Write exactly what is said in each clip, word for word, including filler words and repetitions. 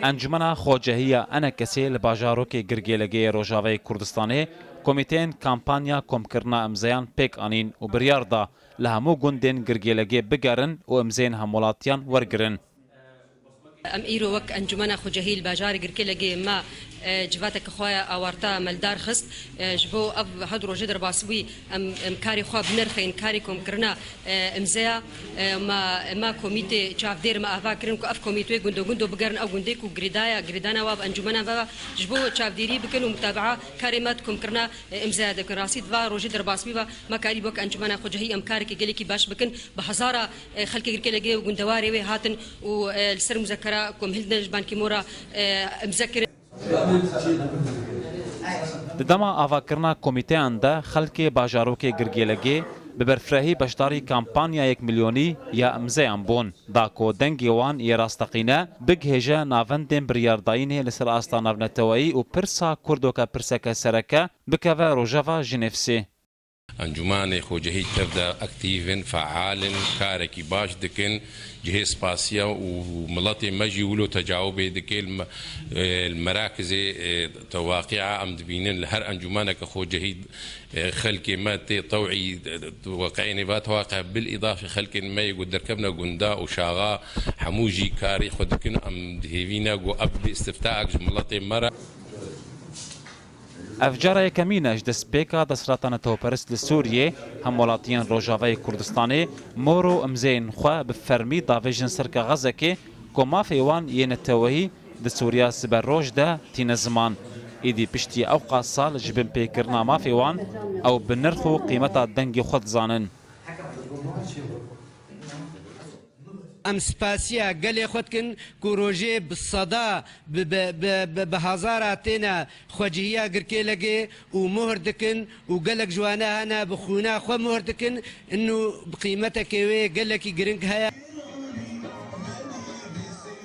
Encûmena Xwecehiya Enekesê li bajarokê Girgêlegê yê Rojavayê Kurdistanê komîteyên kampanya komkirina imzeyan pêk anîn û biryar da li hemû gundên Girgêlegê bigerin û imzeyên hemwelatiyan wergirin. Em îro wek Encûmena Xwecehî li bajarê Girgêlegê me, e, civateke xwe ya awarta me li dar xist. E, ji bo ev hewt rojê derbasbûyî em, em karê xwe binirxînin, karê komkirina, e, imzeya, e, me, me komîtê çavdêr me ava kirin ku ev komîtê gundo gundo bigerin ew gundê ku girêdaya, girêdana wa bi encûmena ve ji bo çavdêrî bikin û mutabaa karê me di komkirina, e, imzeya de bikin. Rastî di va rojê derbasbûyî ve me karî wek Encûmena Xwecehî em kareke gelekî baş bikin. Bi hezara, e, xelkê Girgêlegê û gundewarê wê hatin û, e, li ser muzekera ku em hildine ji Ban Ki-moon re, e, imze kirin. Di dema avakirina komîteyan de xelkê bajarokê Girgêlegê bi berfirehî beşdarî kampanya yek milyonî ya imzeyan bûn, da ku dengê wan yê rasteqîne bigihêje navendên biryardayînê li ser asta navneteweyî û pirsa Kurd weke pirseke sereke bikeve rojeva Jinêvsê. Encûmanê Xwecehî tev de aktîv in, feal in, karekî baş dikin. Cihê spasiya û miletê me jî wilo tecawubê dike. Li me-, e, li merakizê, e, tewaqîa em dibînin li her encûmaneke Xwecehî, e, xelkê me tê tewî, e, weqeyê nêva tewaqîa bil îdafê xelkên me yê ku derkevne gunda û şaxa hemû jî karê xwe dikin. Em dihêvîne ku ev bê îstiftaek ji miletê me re. Ev cara yekemîn e ji destpêka desthilata netewperist li Sûriyê, hemwelatiyên Rojavayê Kurdistanê mor û imzeyên xwe bi fermî davêjin ser kaxezekê ku mafê wan yê neteweyî di Sûriya siberoj de tîne ziman. Êdî piştî ewqas sal ji binpêkirina mafê wan, ew bi nirx û qîmeta dengê xwe dizanin. Em spasiya gelê xwe dikin ku rojê bi seda, bi, bi, bi, bi, bi hezara têne xwecihiya Girkêlegê û muhr dikin û gelek ji wane hene bi xwîna xwe muhr dikin, û bi qîmetekê wê gelekî giring heye.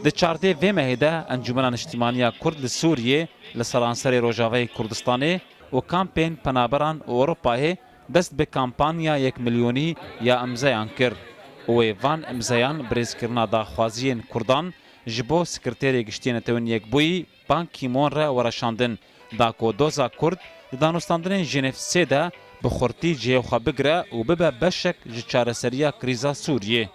Di çardê vê mehê de Encûmena Niştîmaniya Kurd li Sûriyê li seranserê Rojavayê Kurdistanê û kampên penaberan û Ewropayê dest bi kampanya yek milyonî ya imzeyan kir û wê van imzeyan bi rêzkirina daxwaziyên Kurdan ji bo Sekreterê Giştî Netewên Yekbûyî Ban Ki-moon re were şandin, da ku doza Kurd di danûstandinên Jenêv sê de bi xurtî cihê xwe bigire û bibe beşek ji çareseriya krîza Sûriyê.